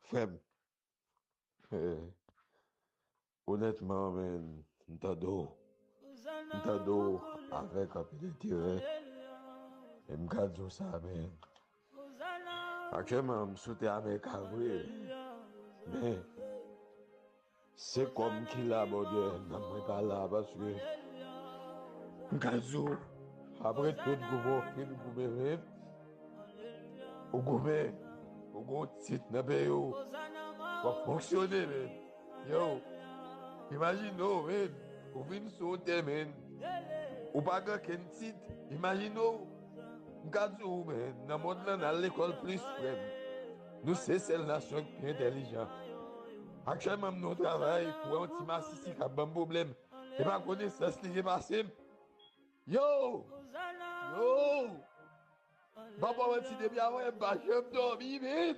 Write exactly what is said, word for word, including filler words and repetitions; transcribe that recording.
Frè m, eh, onètman, men, m tande w. M tande w avèk anpil enterè. E m ka di w sa, men, aktyèlman, m sou tè Amerika vre. Men, se kò m ki la, Bondye, nanm mwen pa la, paske m ka di w, apre tout goumen w fin goumen, men, ou goumen, ou gon tit nan peyi w, w ap fonksyone, men. Yo, imajine w, men, ou vin sou yon tè, men, ou pa gen kenn tit, imajine w. M ka di w, men, nan mond lan, n al lekòl plis, frè m. Nou se sèl nasyon ki pi entèlijan. Aktyèlman, m nan yon travay pou yon ti masisi k ap ban m pwoblèm. E pa konesans li gen pase m. Yo! Yo! Papa, mwen ti depi avè m pa janm dòmi, men.